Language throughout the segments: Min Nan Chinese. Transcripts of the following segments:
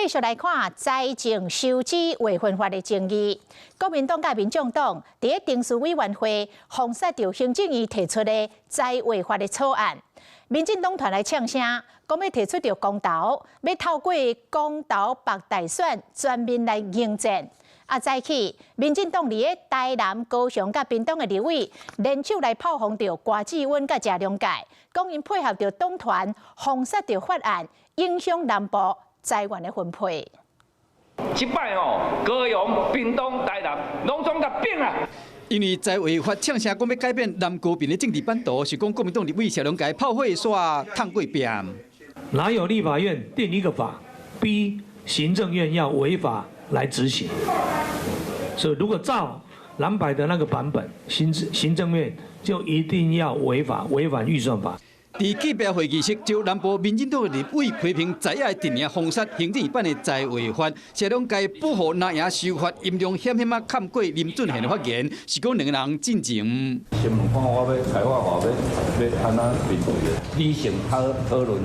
繼續來看財政收支劃分法的爭議。國民黨佮民眾黨佇咧程序委員會封殺著行政院提出的財劃法的草案。民進黨團來嗆聲，講欲提出著公投，欲透過公投縛大選全面來迎戰。啊，早起民進黨佇咧台南、高雄佮屏東的立委聯手來炮轟著柯志恩佮謝龍介，講𪜶配合著黨團封殺著法案，影響南部資源的分配。這擺吼，高雄、屏東、台南，攏總共併啊！因為財劃法嗆聲講欲改變南高屏的政治版圖，是講國民黨立委謝龍介炮火煞燙過壁。哪有立法院定一個法，逼行政院要違法來執行？所以如果照藍白的那個版本，行政院就一定要違法，違反預算法。佇記者會議室，就南部民進黨的立委批評在野陣營封殺行政院版的財劃法，謝龍介不予藍營修法，音量險險仔崁過林俊賢的發言，是講兩個人進前。先問看我欲財劃法欲欲按怎面對？理性討論。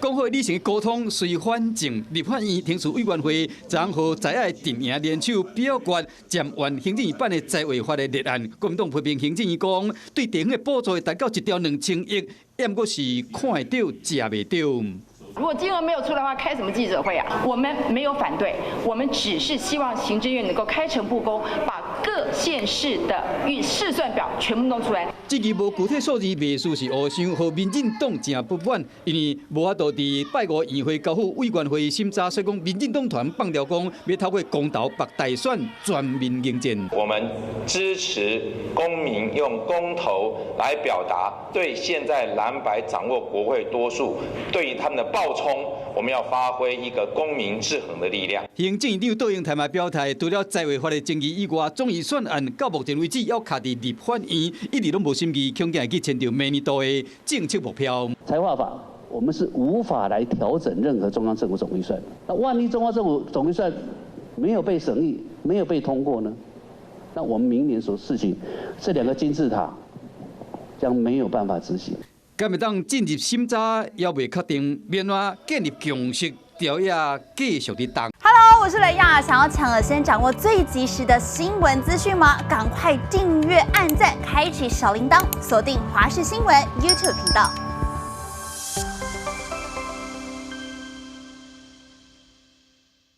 講好理性溝通，隨反正立法院程序委員會昨予在野陣營聯手表決暫緩行政院版的財劃法的立案。國民黨批評行政院講，對地方的補助會達到一兆2000億，毋過是看會著，食袂著。如果金額沒有出來的話，開什麼記者會啊？我們沒有反對，我們只是希望行政院能夠開誠布公，把各縣市的預試算表全部弄出來。這個無具體數字袂輸是烏想，予民進黨誠不滿，因為無法度佇拜五院會交付委員會審查，所以講民進黨團放調講，欲透過公投縛大選全面迎戰。我們支持公民用公投來表達對現在藍白掌握國會多數，對於他們的暴衝，我們要發揮一個公民制衡的力量。行政院長杜英台嘛表態，除了財劃法的爭議以外，總預算案到目前為止猶卡佇立法院，一直攏無審議，恐驚會去牽著明年度的政策目標。財劃法，我們是無法來調整任何中央政府總預算。那萬一中央政府總預算沒有被審議、沒有被通過呢？那我們明年所事情，這兩個金字塔將沒有辦法執行。敢會當進入審查，猶未確定，免話建立共識，條也繼續佇動。 Hello，我是雷亞，想要搶先掌握最及時的新聞資訊嗎？趕快訂閱、按讚、開啟小鈴鐺，鎖定華視新聞 YouTube 頻道。